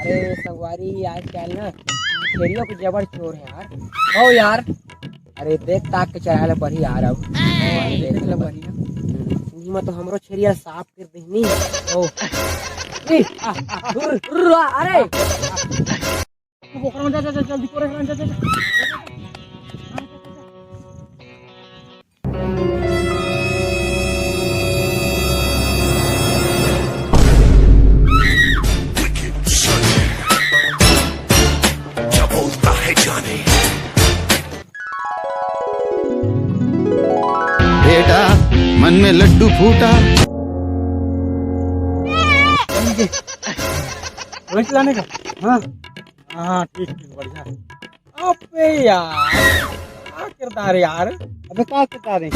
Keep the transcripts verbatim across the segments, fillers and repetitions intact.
अरे संगवारी, आजकल ना छेरियो के जबर चोर हे यार। हो यार। अरे देख ताक के चलाए ला पड़ही यार अब। देख ले बढ़िया। इही में तो हमरो छेरिया साफ कर देहनी। ओ। ए, आ, आ, रुर, रुर, आ, अरे। तू ओकरा में जा, जा, जा, जल्दी कोरे, जा, जा, जा। क्या बोलता है जाने। बेटा, मन में लड्डू फूटा। वही चलाने का? हाँ। हाँ, ठीक, ठीक, बढ़िया। अबे यार, का किरदार यार? अबे का किरदार हे?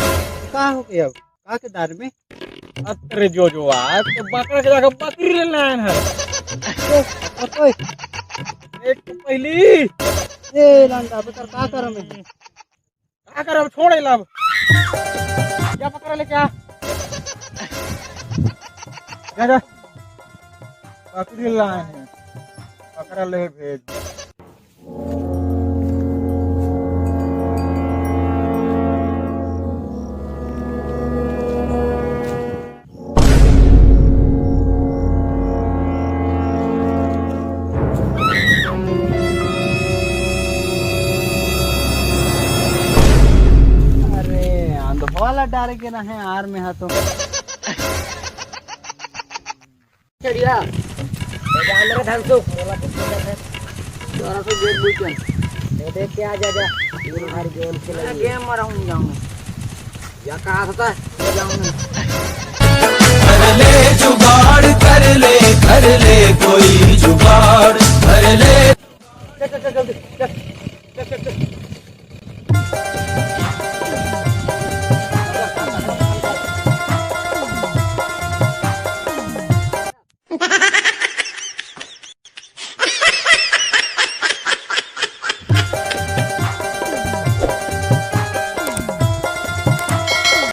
का हो गया अब? का किरदार में? अतरे जो जो आज तो बकरा के जगह बकरी ले लायन हे। तो, तो, तो, एक तो पहली। ए लंडा, बेकार का करम हे? का करब? छोड़ एला अब। जा बकरा लेके आ। जा, जा। बकरी लाए हे। बकरा ले भेज। अरे, अंधवा ला डारे के ना हे यार, में हा तो। छेरिया, ए जान रे धनसुख, मोला कुछ नहीं करना। तोरा से गेम बुझ चल। ए देख के आ जा, जा। दिन भर गेम खेले। गेम में रहूं जाऊं। या कहा था? ले जाऊं मैं। कर ले जुगाड़, कर ले, कर ले कोई जुगाड़, कर ले। चल, चल, चल, जल्दी, चल।